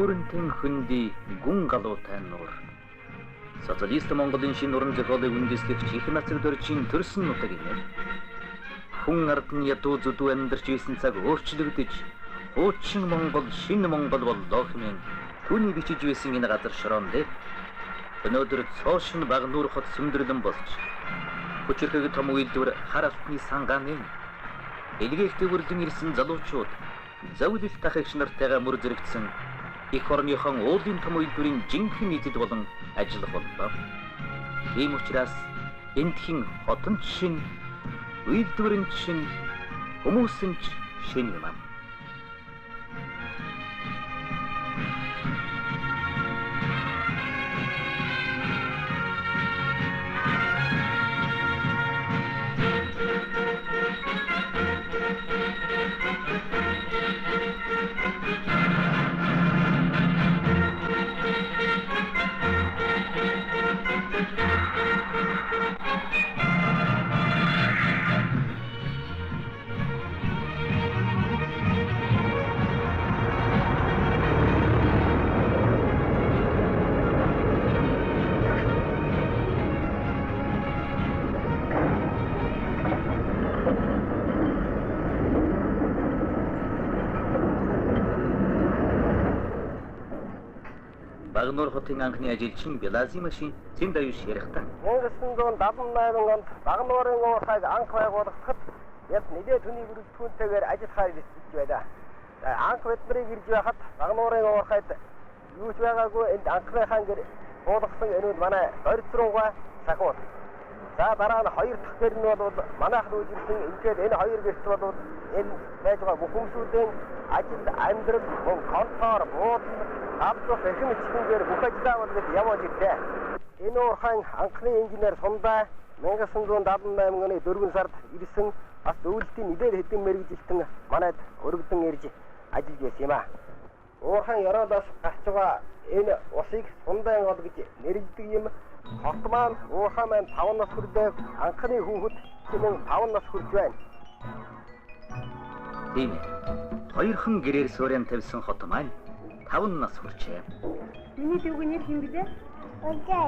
Дүүрэнтэн хөндөй гүн галуутай нуур. Социалист Монголын шинэ уран зохиолыг үндэслэгч их нацаг дөржийн төрсөн нутаг юм. Хүн ард нь ядуу зүдүү амьдарч байсан цаг өөрчлөгдөж, хуучин Монгол шинэ Монгол боллоо хэмээн түүний бичиж байсан энэ газар шороон дээр өнөөдөр цоо шинэ Багануур хот сүмдэрлэн болж хүчирхэг том үйлдвэр хар алтны сангааны элгээх төвөрлөн ирсэн залуучууд зовлилт ах эгч нартайгаа мөр зэрэгцсэн эх орныхон уулын том үйлдвэрийн жинхэнэ эзэд болон ажиллах боллоо. Ийм учраас эндхийн хотон ч шинэ, үйлдвэр нь ч шинэ, хүмүүс нь ч шинэ юм аа. Багануур хотын анхны ажилчин Белазимашийн зэнд аюуш ярихдаа 1978 онд Багануурын уурхайг анх байгуулагдахад яг нэлээд хүний бүрэлдэхүүнтэйгээр ажиллахаар ирсэн байлаа. Анх бид нарыг ирж байхад Багануурын уурхайд юу ч байгаагүй, энд анхныхаа гэр буулгасан энүүд манай 20 руугаа сахиул. За, дараа нь хоёр дахь гэр нь бол манайх руу ирсэн. Ингээд энэ хоёр гэрт бол энэ байж байгаа бүх хүмүүсүүдийн ажил, амьдрал, мөн контор, буудлын, автобус эрхэм ичхэнгээр бүх ажлаа бол бид явуулж ирлээ. Энэ уурхайн анхны инженер Сундаа 1978 оны 4 сард ирсэн, бас зөвлөлтийн нэлээд хэдэн мэргэжилтэн манайд өргөдөн ирж ажиллаж байсан юм а. Уурхайн ёроолоос гарч байгаа энэ усыг Сундаан гол гэж нэрлэдэг юм. Хот маань, уурхай маань 5 нас хүрлээ. Анхны хүүхэд хэмээн 5 нас хүрч байна. Тийм ээ. Хоёрхан гэрээр суурин тавьсан хот маань 5 нас хүрчээ. Миний дүүгийн нэр хэн билээ? Үлдээ.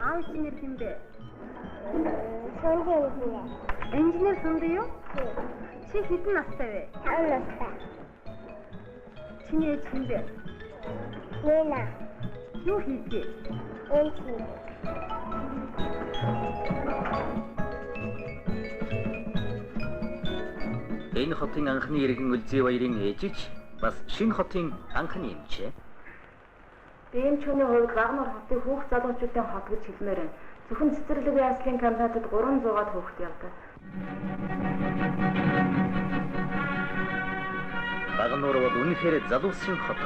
Аав чинь нэр хэн бэ? Сунди инженер. Инженер Сунди юу? Чи хэдэн настай вэ? 5 настай. Чиний ээж хэн бэ? Нина. Юу хийдэг? Энти. Энэ хотын анхны иргэн Үлзий баярын ээж ч бас шинэ хотын анхны эмчээ. Би эмчүүний хувьд Багануур хотыг хүүхд залуучуудын хот гэж хэлмээр байна. Зөвхөн цэцэрлэг яслын комбинатад 300-аад хүүхэд явдаг. Багануур бол үнэхээр залуусын хот.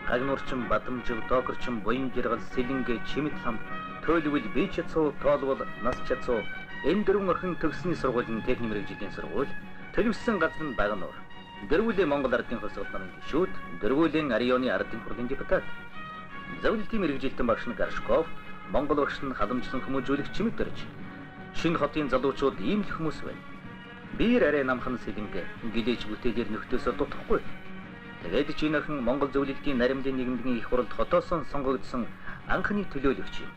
Гагнуурчин Бадамжив, Докорчин Буян жаргал, Сэлэнгэ, Чимэд лам, Төөлвөл, Бийчацуу, Тоолвол, Нас чацуу энэ дөрвөн охин төгссөний сургуулийн техник мэргэжлийн сургууль, төлөвлөсөн газар нь Багануур. Дөрвүүлэн Монгол Ардын Хувьсгал намын гишүүд, дөрвүүлэн Арионы Ардын хурлын депутат. Зөвлөлтийн мэргэжилтэн багш нь Гаршков, Монгол багш нь халамжлан хүмүүжүүлэх Чимэд дөрж. Шинэ хотын залуучууд ийм л хүмүүс байна. Биер арай намхан сэлэнгэ, гэлээч бүтээлэр нөхдөөсөө дутахгүй. Тэгээд ч энэ охин Монгол зөвлөлтийн наримдын нийгэмлэгийн их хурлд хотоосон сонгогдсон анхны төлөөлөгч юм.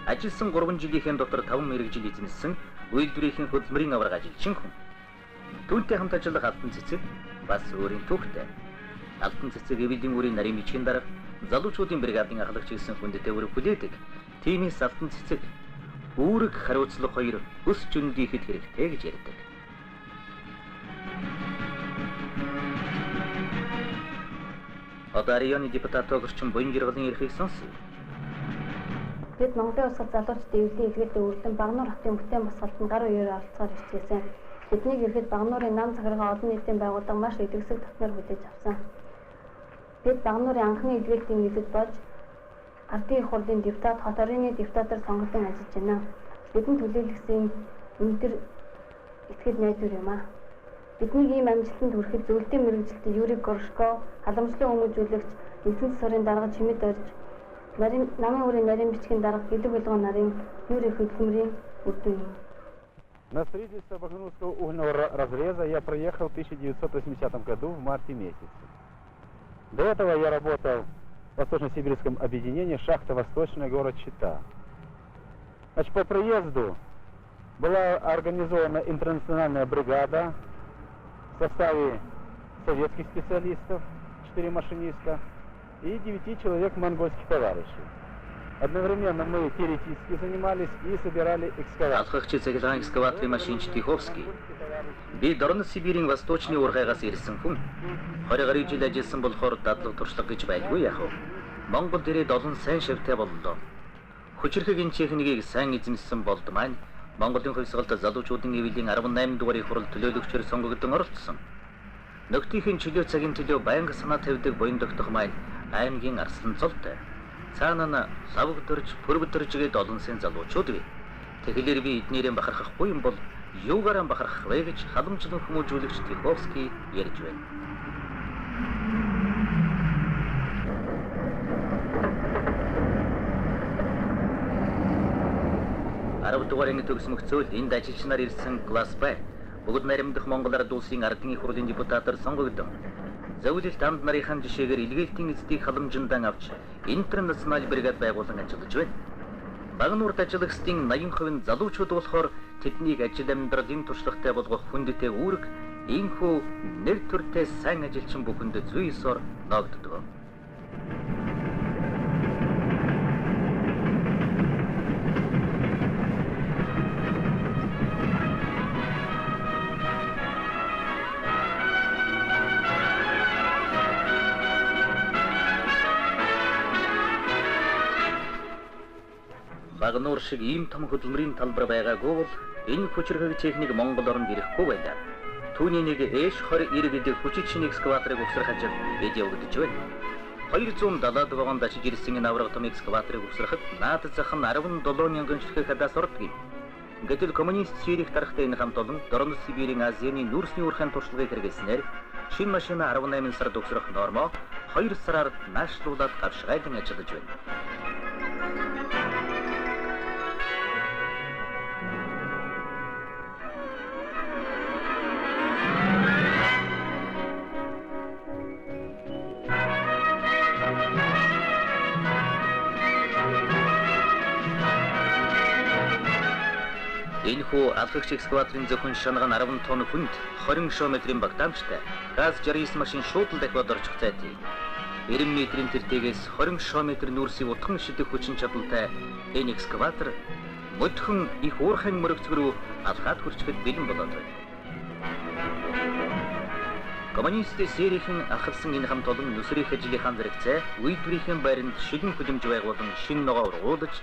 Ажилласан 3 жилийнхээ дотор 5 мэргэжил эзэмшсэн үйлдвэрийн хөдөлмөрийн аварга ажилчин хүн. Түүнтэй хамт ажиллах Алтан цэцэг бас өөрийн түүхтэй. Алтан цэцэг эвэлийн үрийн нарийн бичгийн дарга, залуучуудын бригадын ахлагч гэсэн хүндэт үүрэг хүлээдэг. Тиймээс Алтан цэцэг үүрэг хариуцлага хоёр өс жөндийхэд хэрэгтэй гэж ярьдаг. Одоо районы депутат Огорчин Буян жаргалын эрхийг сонсъё. Бид Монголын урсгал залуучдын эвлийн илгээлтийн үргэлэн Багануур хотын бүтээн босголтод гар үеэр оролцохоор хичээсэн. Тэднийг ирэхэд Багануурын нам захиргаа, олон нийтийн байгууллага маш идэвхсэг татнаар хүлээж авсан. Бид Багануурын анхны илгээлтийн эзэд болж Ардын их хурлын депутат, хот орны депутатаар сонгогдон ажиллаж байна. Бидэнд төлөөлөгсөн өндөр итгэл найдвар юм аа. Биднийг ийм амжилтанд хүрэхэд зөвлөлтийн мэргэжилтэн Юрий Горшков, халамжлан хүмүүжүүлэгч, нэгдсэн засварын дарга Чимэд орж, нарийн намын үрийн нарийн бичгийн дарга Гэлэг Булган нарын Юрий хөдөлмөрийн үр дүн юм. На строительство Баганурского угольного разреза я проехал в 1980 году в марте месяце. До этого я работал Восточно-Сибирском объединении шахта «Восточная», город Чита. Значит, по приезду была организована интернациональная бригада в составе советских специалистов, 4 машиниста и 9 человек монгольских товарищей. Одновременно мы теоретически занимались и собирали экскаватор. Алхагч цахилгаан экскаваторын машинч Тиховский. Би Дорнод Сибирийн Восточны уурхайгаас ирсэн хүн. 20 гаруй жил ажилласан болохоор дадлаг туршлага гэж байлгүй яах вэ? Монгол дээрээ олон сайн шавтай боллоо. Хүчирхэг энэ техникийг сайн эзэмшсэн болд маань Монголын хувьсгалд залуучуудын эвлийн 18 дугаар их хурал төлөөлөгчөөр сонгогдсон оролцсон. Нөхдийн чөлөө цагийн төлөө байнга санаа тавьдаг буян тогтох маань аймгийн арслан цолтой. Цаана нь лавгдөрж, пүрвдөрж гээд олон сайн залуучууд бий. Тэгэхээр би эднэрийн бахархахгүй юм бол юугаараа бахархах вэ гэж халамжлан хүмүүжүүлэгч Тиховский ярьж байна. 10 дугаар анги төгсмөгцөөл энд ажилчнаар ирсэн класс бай. Бүгд наримдах Монгол Ард Улсын ардын их хурлын депутатаар сонгогдсон. Зөвлөлт анд нарынхаа жишээгээр илгээлтийн эздийг халамжиндан авч интернационал бригад байгуулан ажиллаж байна. Багануурт ажиллагчдын 80% нь залуучууд болохоор тэднийг ажил амьдралын туршлагатай болгох хүндтэй үүрэг ийхүү нэр төртэй сайн ажилчин бүхэнд зүй ёсоор ноогддог. Багануур шиг ийм том хөдөлмөрийн талбар байгаагүй бол энэ хүчирхэг техник Монгол оронд ирэхгүй байлаа. Түүний нэг Эш 29 гэдэг хүчит шинэ экскаваторыг угсрах ажил эд явагдаж байна. 270 вагонд очиж ирсэн энэ авраг том экскаваторыг угсрахад наад зах нь 17 мянган ширхэг хадаас ордог юм. Гэтэл коммунист Сирих дарахтай энэ хамт олон Дорнод Сибирийн Азианы нүүрсний уурхайн туршлагыг хэрэглэснээр шинэ машина 18 сард угсрах нормоо 2 сараар наашлуулад гавшгайлан ажиллаж байна. Энэхүү алхагч экскаваторын зөвхөн шанага нь 10 тонн хүнд 20 шометрийн багтаамжтай газ 69 машин шууд л дахиад орчих зайтай. 90 метрийн тэртегээс 20 шометр нүүрсийг утхан шидэх хүчин чадалтай энэ экскаватор модхон их уурхайн мөрөгцөг рүү алхаад хүрчихэд бэлэн болоод байна. Коммунист Сэрийнхэн ахалсан энэ хамт олон нүсрийн ажлынхаа зэрэгцээ үйлдвэрийн байранд шилэн хүлэмж байгуулан шинэ ногоо ургуулж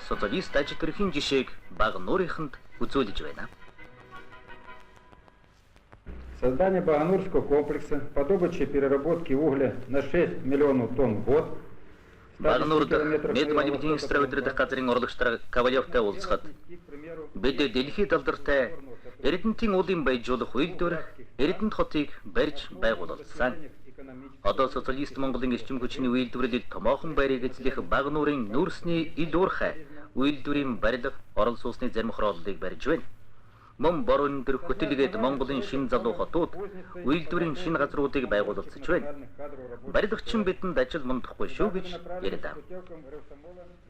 социалист ажил төрхийн жишээг Багануурынханд үзүүлж байна. Создание Баганурского комплекса по добыче и переработке угля на 6 миллионов тонн в год. Багануурд Медманибдинстра удирдах газрын орлогчдор Ковалевтай уулзахад бид дэлхийд алдартай Эрдэнтийн уулын баяжуулах үйлдвэр Эрдэнэт хотыг барьж байгуулсан. Одоо социалист Монголын эрчим хүчний үйлдвэрлэл томоохон байрыг эзлэх Багануурын нүүрсний ил уурхай үйлдвэрийн барилга, орон сууцны зарим хорооллыг барьж байна. Мөн бор өндөр хөтөлгээд Монголын шинэ залуу хотууд үйлдвэрийн шинэ газруудыг байгуулалцж байна. Барилгачин бидэнд ажил мундахгүй шүү гэж ярьлаа.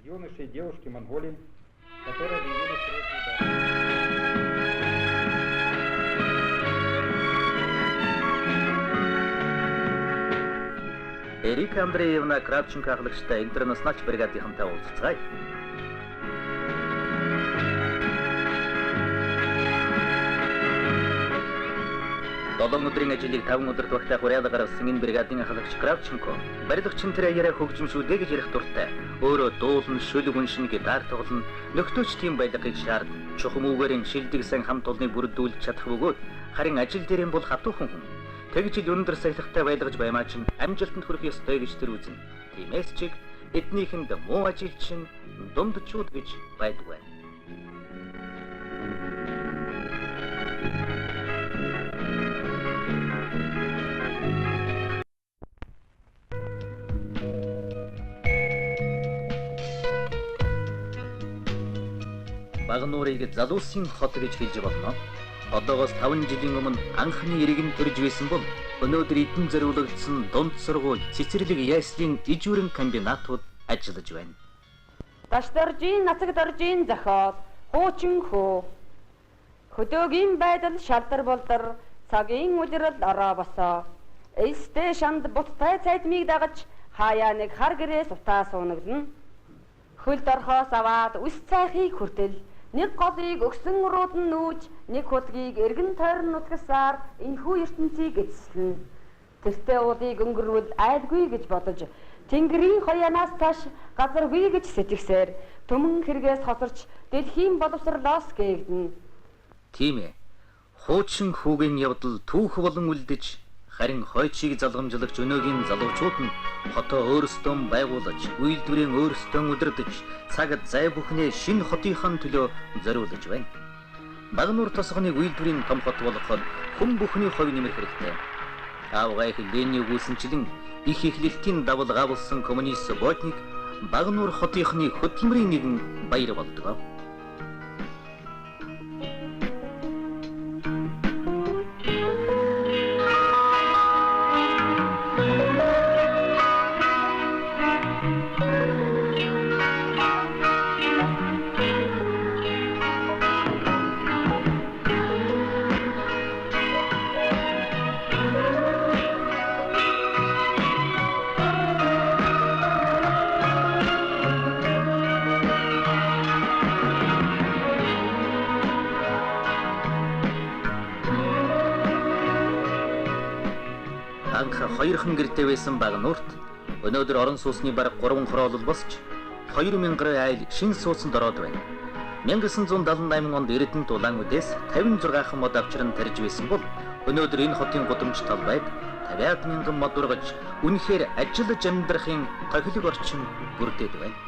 Юноши и девушки Монголии, которые объявили срочный. Эрика Андреевна Кравченко ахлагчтай интернационалч бригадынхантай уулзцгаая. Долоон өдрийн ажлыг 5 өдөрт багтаах уриалга гаргасан энэ бригадын ахлагч Кравченко барилгачин тэр аяараа хөгжимшүүлээ гэж ярих дуртай. Өөрөө дуулна, шүлэг уншина, гитар тоглоно, нөхдөөч тийм байлгахыг шаард. Чухам үгээр нь шилдэг сайн хамт олныг бүрдүүлж чадах бөгөөд харин ажил дээрэн бол хатуухан хүн. Тэгж ил өндөр сахилгатай байлгаж баймаа чинь амжилтанд хүрэх ёстой гэж тэр үзнэ. Тиймээс чиг эднийхэнд муу ажилчин дундчууд гэж байдгүй. Багануурыг залуусын хот гэж хэлж болно. Одоогоос 5 жилийн өмнө анхны иргэн төрж байсан бол өнөөдөр эдэн зориулагдсан дунд сургууль, цэцэрлэг яслын ижүүрэн комбинатууд ажиллаж байна. Дашдоржийн нацагдоржийн зохиол хуучин хөө. Хөдөөгийн байдал шалдар болдор цагийн улирал ороо босоо. Элстэй шанд буттай цайдмыг дагаж хаяа нэг хар гэрээс утаа суунаглана. Хөлд орхоос аваад үс цайхыг хүртэл нэг голыг өгсөн урууд нь нүүж, нэг хулгийг эргэн тойрон нутгасаар энэхүү ертөнцийг эцэслэнэ. Тэртээ уулыг өнгөрвөл айлгүй гэж бодож, Тэнгэрийн хоянаас цааш газаргүй гэж сэтгэсээр түмэн хэрэгээс хосорч дэлхийн боловсрлоос гээгдэнэ. Тийм ээ. Хуучин хүүгийн явдал түүх болон үлдэж, харин хойчийг залгамжлагч өнөөгийн залуучууд нь хотоо өөрсдөө байгуулж, үйлдвэрийн өөрсдөө удирдах, цаг зай бүхнээ шинэ хотынхон төлөө зориулж байна. Багануур тосгоныг үйлдвэрийн том хот болгоход хүн бүхний хувь нэмэр хэрэгтэй. Аавгай их Ленин өгүүлсэнчлэн их эхлэлтийн давлгаа болсон коммунист субботник Багануур хотынхны хөдөлмөрийн нэгэн баяр болдог. Анх хоёрхан гэртэй байсан Багануурт өнөөдөр орон сууцны бараг 3 хороолол босч 2000 гаруй айл шинэ сууцанд ороод байна. 1978 онд Эрдэнэт Улаан-Үдээс 56 мод авчран тарьж байсан бол өнөөдөр энэ хотын гудамж талбайд 50 мянган мод ургаж үнэхээр ажиллаж амьдрахын тохилог орчин бүрдээд байна.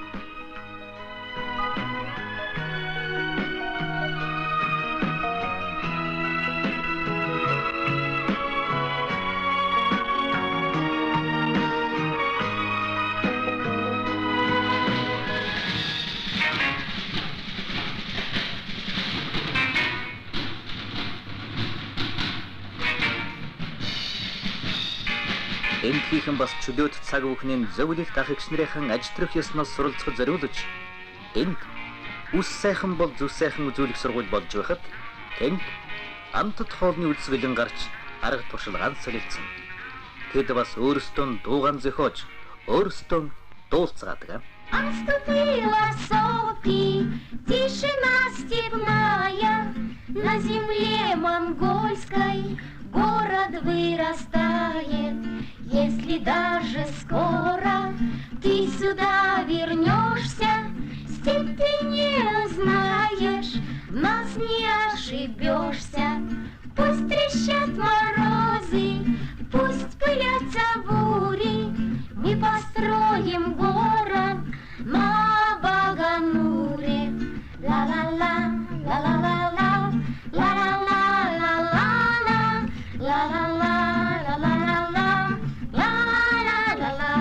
Энтхийнхэн бас чөлөөт цаг үхнийн зөвлөлт ах эгч нарынхан аж төрөх ёсноос суралцах зориулж энд үс сайхан бол зүс сайхан үзүүлэх сургууль болж байхад тэнд амтд хоолны үйлсгэлэн гарч арга туршил ганц солилцсон. Тэд бас өөрсдөө дуугаан зохиож, өөрсдөө дуулцгаадаг. Отступила сопки, тишина степная, на земле монгольской город вырастает. Если даже скоро ты сюда вернешься, степь ты не узнаешь, в нас не ошибешься. Пусть трещат морозы, пусть пылятся бури, мы построим город на Багануре. Ла-ла-ла, ла-ла-ла-ла, ла-ла-ла-ла-ла-ла, ла-ла-ла-ла-ла-ла.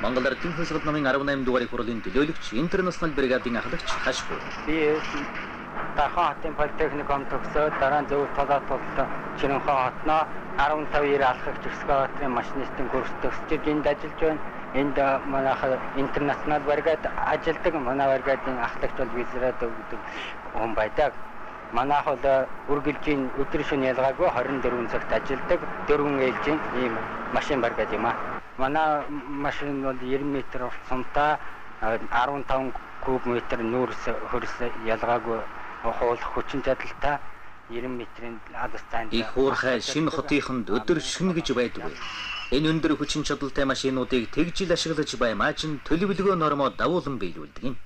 Монгол Ардын Хувьсгал намын 18 дугаарыг хурлын төлөөлөгч Интернационал бригадын ахлагч Хашгүй. Би Дархан хотын политехникум төгсөөд дараа нь зөв толоо туллаа Жирэнхон хотноо 15 90 алхагч экскаваторын машинистын курс төгсөж энд ажиллаж байна. Энд манайх Интернационал бригад ажилладаг. Манай бригадын ахлагч бол Визрад гэдэг хүн байдаг. Манайх бол үргэлжийн өдөр шөнө ялгаагүй 24 цагт ажилладаг. 4 ээлжийн ийм машин бригад юм аа. Манай машин бол 90 метр урт сумтай 15 куб метр нүүрс хөрс ялгаагүй хуулах хүчин чадалтай 90 метрийн алас зайд. Их уурхай шинэ хотынхонд өдөр шөнө гэж байдгүй. Энэ өндөр хүчин чадалтай машинуудыг тэгжил ашиглаж баймаа чинь төлөвлөгөө нормоо давуулан биелүүлдэг юм.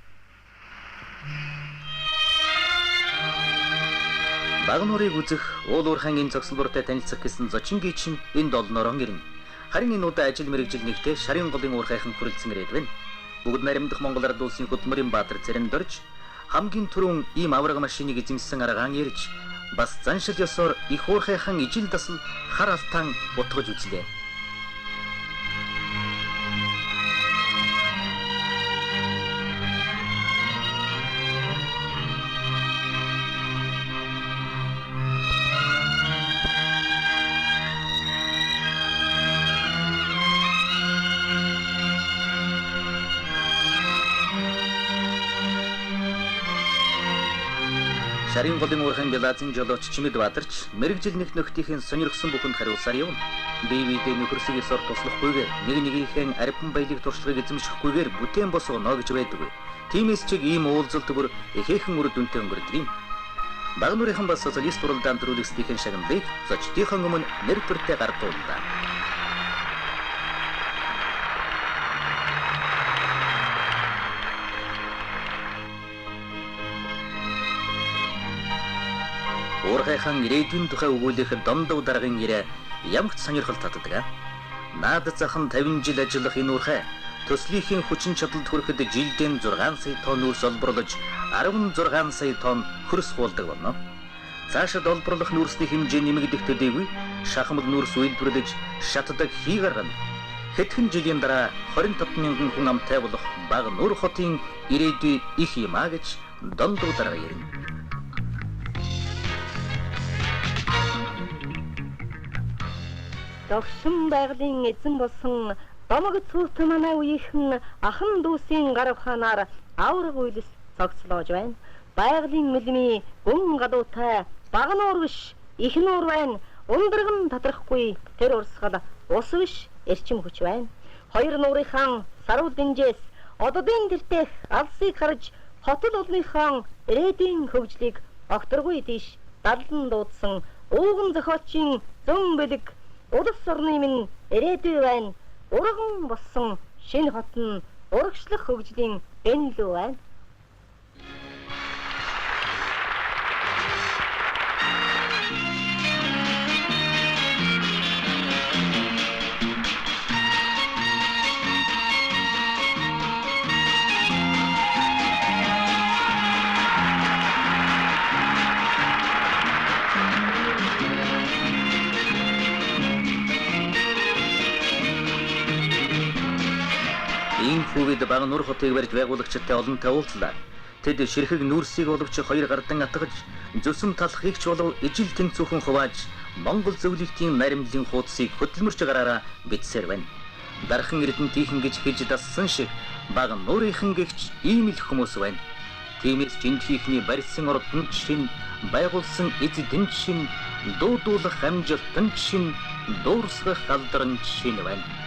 Багануурыг үзэх, уул уурхайн энэ зогсолбортой танилцах гэсэн зочин гийчин энд олноорон ирнэ. Харин энэ удаа ажил мэргэжил нэгтээ шарын голын уурхайхан хүрэлцэн ирээд байна. Бүгд наримдах Монгол Ард улсын хөдөлмөрийн баатар Цэрэндорж хамгийн түрүүн ийм авраг машиныг эзэмсэн аргаан ирж бас заншил ёсоор их уурхайхан ижил дасал хар алтан бутгаж үзлээ. Шарын голын уурхайн Белазын жолооч Чимэд Баатарч мэрэгжил нэг нөхдийн сонирхсон бүхэнд хариулсаар явна. Бие биедээ нөхөрсөг ёсоор туслахгүйгээр нэг нэгийнхээ арвин баялаг туршлагыг эзэмшихгүйгээр бүтээн босгоно гэж байдаггүй. Тиймээс чиг ийм уулзалт бүр ихээхэн үр дүнтэй өнгөрдөг юм. Багнуурынхан бас социалист уралдаан төрүүлэгсдийн шагналыг зочдынхон өмнө нэр төртэй гардууллаа. Уурхайхан ирээдүйн тухай өгүүлэх Дондов даргын ирээ ямагт сонирхол татдаг. Наад захан 50 жил ажиллах энэ уурхай төслийнхэн хүчин чадалд хүрэхэд жилдээ 6 сая тонн нүүрс олборлож 16 сая тонн хөрс хуулдаг болно. Цаашид олборлох нүүрсний хэмжээ нэмэгдэх төдийгүй шахмал нүүрс үйлдвэрлэж шатдаг хий гаргана. Хэдхэн жилийн дараа 25 мянган хүн амтай болох Багануур хотын ирээдүй их юм а гэж Дондов дарга ирнэ. Догшин байгалийн эзэн болсон домог цүүт манай үеийнхэн ахан дүүсийн гар ухаанаар авраг үйлс цогцлоож байна. Байгалийн мэлмий гүн гадуутай Багануур биш их нуур байна. Ундраган татрахгүй тэр урсгал ус биш эрчим хүч байна. Хоёр нуурынхаа саруул дэнжээс ододын тэртех алсыг харж хотол олныхоо ирээдүйн хөгжлийг огторгүй тийш даллан дуудсан ууган зохиолчийн зөн бэлэг улс орны минь ирээдүй байна. Урган болсон шинэ хот нь урагшлах хөгжлийн бэнлүү байна. Энэхүү үед Багануур хотыг барьж байгуулагчтай олонтой уулзлаа. Тэд ширхэг нүүрсийг боловч хоёр гардан атгаж, зүсэм талхыг ч болов ижил тэнцүүхэн хувааж, Монгол зөвлөлтийн наримлын хуудсыг хөдөлмөрч гараараа бичсээр байна. Дархан Эрдэнэтийнхэн гэж хэлж дассан шиг Багануурынхан гэгч ийм л хүмүүс байна. Тиймээс жинхийнхний барьсан ордон шин, байгуулсан эзэдэн шин, дуудуулах амжилтан шин, дуурсгах алдран шин байна.